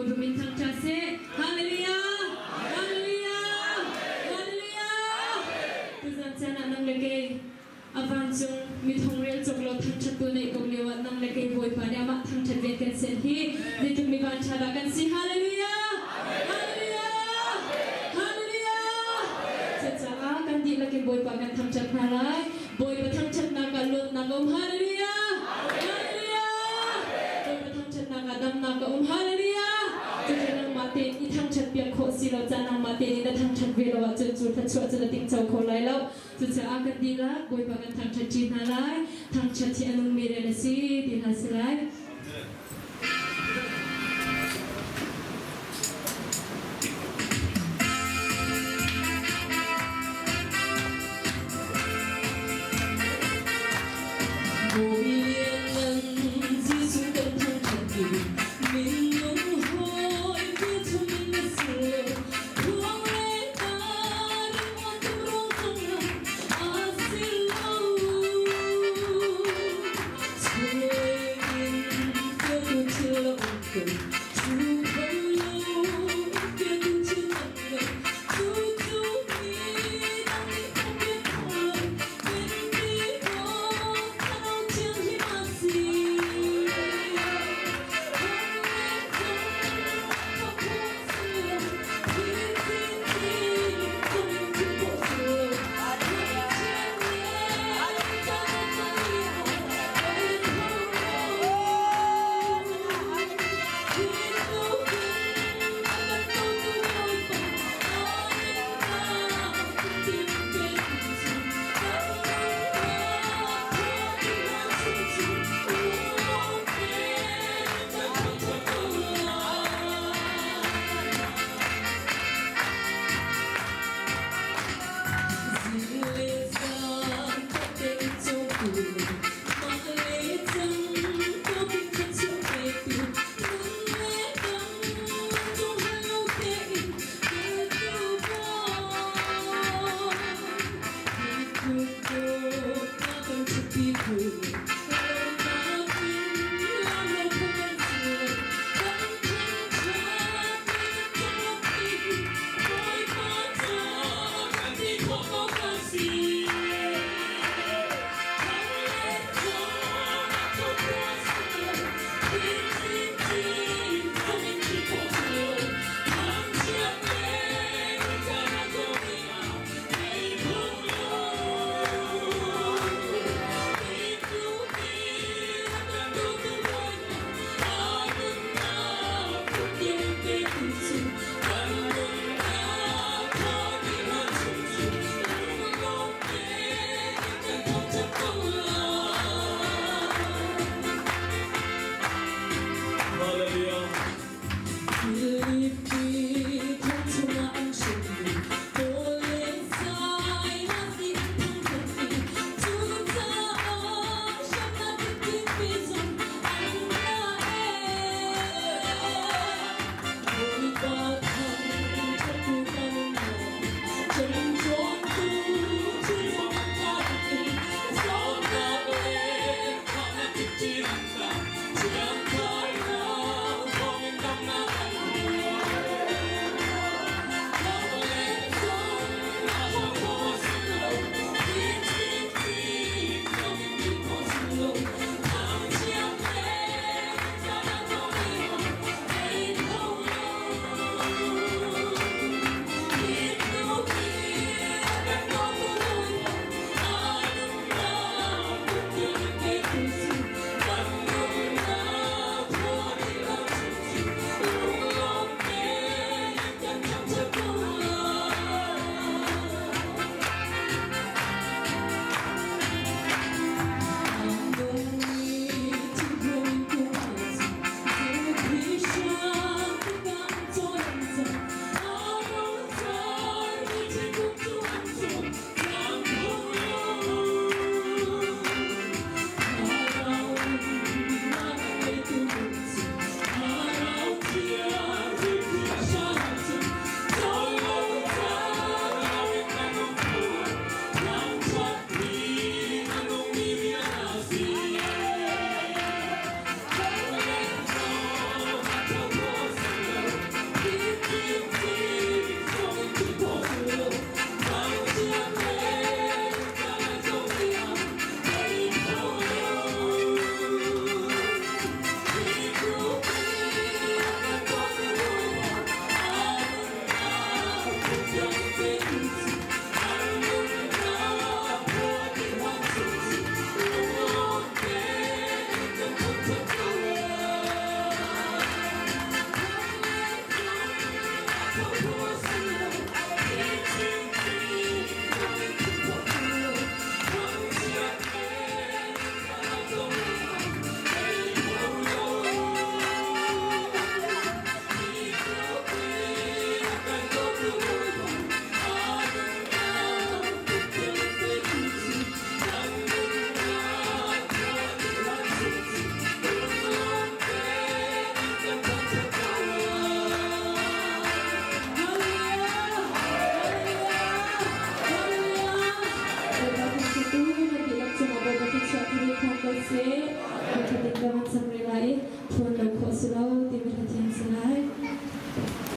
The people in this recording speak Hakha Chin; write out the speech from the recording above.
Bawipa min thangṭhat seh. Hallelujah! Hallelujah! Hallelujah! Tuzan caan ah nang le kei a vancung mi thongrel cawk lo thangṭhattu neih ko lio ah nang le kei Bawipa nih amah thangṭhat rian kan sian hi zeitluk mi vanṭha dah kan si. Hallelujah! Hallelujah! Hallelujah! Cucaah kan dihlak in Bawipa kan thangṭhat hna lai. Bawipa thangṭhatnak ah luatnak a um. Hallelujah! Hallelujah! Bawipa thangṭhatnak ah damnak a um. Hallelujah! Cucu nangmah tein i thangṭhat piak khawh si lo caan nangmah tein na thangṭhat ve lo ahcun cu thluachuah cu na tingco kho lai lo. Cucaah kan dihlak Bawipa kan thangṭhat ṭi hna lai. Thangṭhat hi a nungmi rian a si ti hna si lai. Jesuh kan thangṭhat i minung hawi thum in na ser. Ruang le tar tum ruang zongah aa sil lo. Chungin fialtu thil a um ko. Thu kho lo fialtu thil tam lo. Cu cu mi dang nih kan piak kho lo. seh. Pakhat in ka van sak.